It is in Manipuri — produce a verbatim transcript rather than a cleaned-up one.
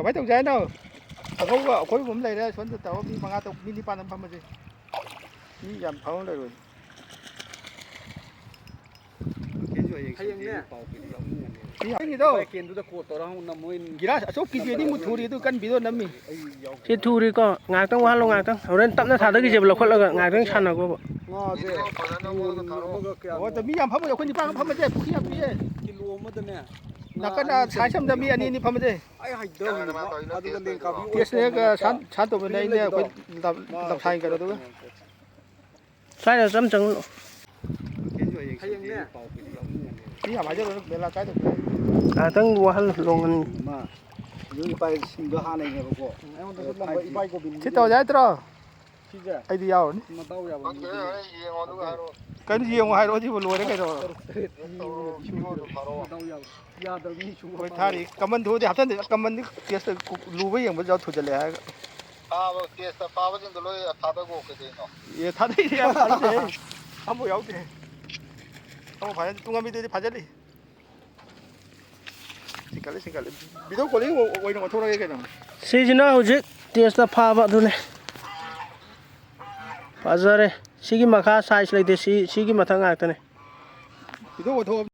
ꯀꯃꯥꯏꯅ ꯇꯧꯁꯦ ꯍꯥꯏꯅꯣ? ꯑꯉꯧꯕ ꯑꯩꯈꯣꯏꯒꯨꯝꯕ ꯂꯩꯔꯦ, ꯁꯣꯝꯗ ꯇꯧꯔ ꯃꯤ ꯃꯉꯥ ꯇꯔꯨꯛ, ꯃꯤ ꯅꯤꯄꯥꯟ ꯑꯃ ꯐꯝꯃꯁꯦ꯫ ꯃꯤ ꯌꯥꯝ ꯐꯝꯃ ꯂꯩꯔꯣꯏ꯫ ꯍꯌꯦꯡꯅꯦ꯫ ꯃꯤ ꯌꯥꯝ ꯐꯝꯃꯤꯗꯣ꯫ ꯕꯥꯏ ꯀꯦꯟꯗꯨꯗ ꯀꯣꯜ ꯇꯧꯔ ꯍꯪꯉꯨ, ꯅꯝꯃꯣꯏ꯫ ꯒꯤꯂꯥꯁ ꯑꯆꯧ ꯀꯦꯖꯤ ꯑꯅꯤꯃꯨꯛ ꯊꯨꯔꯤ ꯑꯗꯨ ꯀꯟꯕꯤꯗꯣ ꯅꯝꯃꯤ꯫ ꯁꯤ ꯊꯨꯔꯤꯀꯣ, ꯉꯥꯏꯍꯥꯛꯇꯪ ꯋꯥꯍꯜꯂꯣ, ꯉꯥꯏꯍꯥꯛꯇꯪ꯫ ꯍꯣꯔꯦꯟ ꯇꯞꯅ ꯊꯥꯗꯈꯤꯁꯦꯕ ꯂꯧꯈꯠꯂꯒ, ꯉꯥꯏꯍꯥꯛꯇꯪ ꯁꯥꯟꯅꯒꯣꯕ꯫ ꯉꯥꯁꯦ ꯀꯤꯂꯣ ꯑꯃꯒ ꯀꯌꯥꯅꯣ? ꯑꯣ, ꯑꯗꯣ ꯃꯤ ꯌꯥꯝ ꯐꯝꯃꯣꯏ, ꯑꯩꯈꯣꯏ ꯅꯤꯄꯥꯟ ꯈꯛ ꯐꯝꯃꯁꯦ, ꯄꯨꯈ꯭ꯔꯤ ꯌꯥꯝ ꯄꯤꯛꯑꯦ꯫ ꯀꯤꯂꯣ ꯑꯃꯗꯅꯦ ꯉꯥ ꯅꯥꯀꯟꯗ ꯑꯅꯤ ꯁꯥꯏꯁ ꯑꯃꯗ ꯃꯤ ꯑꯅꯤ ꯑꯅꯤ ꯐꯝꯃꯁꯦ꯫ ꯑꯩ ꯍꯩꯗꯧꯔꯤꯕ, ꯑꯗꯨꯒ ꯂꯦꯡꯀꯥꯕꯤ ꯑꯣꯏ ꯇꯦꯁꯅꯦꯒ ꯀꯣꯟꯗꯅ ꯁꯥꯟ-, ꯁꯥꯟ ꯇꯧꯕꯅꯦ, ꯄꯨꯈ꯭ꯔꯤ ꯑꯩꯅ ꯑꯩꯈꯣꯏ ꯂꯩꯕꯗꯣ꯫ ꯂꯝ-, ꯃꯥ ꯂꯝꯁꯥꯏ ꯀꯩꯅꯣꯗꯨꯒ꯫ ꯁ꯭ꯋꯥꯏꯗ ꯆꯝ ꯆꯪꯉꯨ꯫ ꯍꯌꯦꯡꯅꯦ꯫ ꯃꯤ ꯌꯥꯝ ꯍꯥꯏꯖꯜꯂꯨꯅꯨ, ꯃꯦꯂꯥ ꯀꯥꯏꯗꯧ꯫ ꯉꯥꯏꯍꯥꯛꯇꯪ ꯋꯥꯍꯜꯂꯣ, ꯂꯣꯡꯉꯅꯤ꯫ ꯑꯃ, ꯌꯨꯝꯒꯤ ꯄꯥꯏꯁꯤꯡꯗꯣ ꯍꯥꯟꯅꯩꯅꯦꯕꯀꯣ꯫ ꯑꯩꯉꯣꯟꯗꯁꯨ ꯑꯗꯣ ꯅꯝꯕ ꯐꯥꯏꯚ ꯖꯤ꯫ ꯏꯕꯥꯏ ꯒꯣꯕꯤꯟꯗ ꯁꯤ ꯇꯧꯁꯦ ꯍꯥꯏꯗ꯭ꯔꯣ? ꯁꯤꯁꯦ? ꯑꯩꯗꯤ ꯌꯥꯎꯔꯅꯤ꯫ ꯃꯗꯥꯎ ꯌꯥꯕ ꯃꯤꯗꯨꯅꯦ꯫ ꯌꯦꯡꯉꯣ, ꯑꯗꯨꯒ ꯍꯥꯏꯔꯣ꯫ ꯀꯩꯅꯣ ꯌꯦꯡꯉꯣ ꯍꯥꯏꯔꯣ, ꯁꯤꯕꯨ ꯂꯣꯏꯔꯦ ꯀꯩꯅꯣ꯫ ꯇꯔꯨꯛ ꯇꯔꯦꯠ ꯃꯤ ꯑꯃꯅꯗꯤ ꯁꯨꯗ꯭ꯔꯦ꯫ ꯃꯗꯥꯎ ꯌꯥꯕ꯫ ꯌꯥꯗ꯭ꯔꯕ ꯃꯤ ꯁꯨꯕ ꯍꯣꯏ, ꯃꯥꯜꯂꯦ꯫ ꯊꯥꯔꯤ꯫ ꯀꯃꯟ ꯊꯣꯛꯑꯗꯤ ꯍꯥꯞꯆꯟꯗꯦ꯫ ꯀꯃꯟꯗꯤ ꯇꯦꯁꯇ ꯂꯨꯕ ꯌꯦꯡꯕ ꯌꯥꯎ ꯊꯨꯖꯜꯂꯦ ꯍꯥꯏꯔꯒ꯫ ꯐꯥꯕ, ꯇꯦꯁꯇ ꯐꯥꯕꯁꯤꯡꯗꯣ ꯂꯣꯏ ꯊꯥꯗꯒꯣ ꯀꯩꯗꯧꯅꯣ? ꯑꯦ, ꯊꯥꯗꯩꯗꯤ ꯌꯥꯝ ꯊꯥꯗꯩꯍꯦ꯫ ꯑꯃꯐꯥꯎ ꯌꯥꯎꯗꯦ꯫ ꯑꯃꯐꯥꯎ ꯐꯥꯅꯗꯦ꯫ ꯇꯨꯡꯍꯟꯕꯤꯗꯨꯗꯤ ꯐꯥꯖꯤꯜꯂꯤ꯫ ꯆꯤꯡꯈꯠꯂꯤ, ꯆꯤꯡꯈꯠꯂꯤ꯫ ꯚꯤꯗꯤꯑꯣ ꯀꯣꯂꯤꯡ ꯑꯣꯏꯅ ꯑꯣꯟꯊꯣꯔꯛꯑꯒꯦ ꯀꯩꯅꯣ? ꯁꯤꯁꯤꯅ ꯍꯧꯖꯤꯛ ꯇꯦꯁꯇ ꯐꯥꯕ ꯑꯗꯨꯅꯦ꯫ ꯐꯖꯔꯦ꯫ ꯁꯤꯒꯤ ꯃꯈꯥ ꯁꯥꯏꯖ ꯂꯩꯇꯦ꯫ ꯁꯤ, ꯁꯤꯒꯤ ꯃꯊꯛ ꯉꯥꯛꯇꯅꯦ꯫ ꯚꯤꯗꯤꯑꯣ ꯑꯣꯟꯊꯣꯛꯑ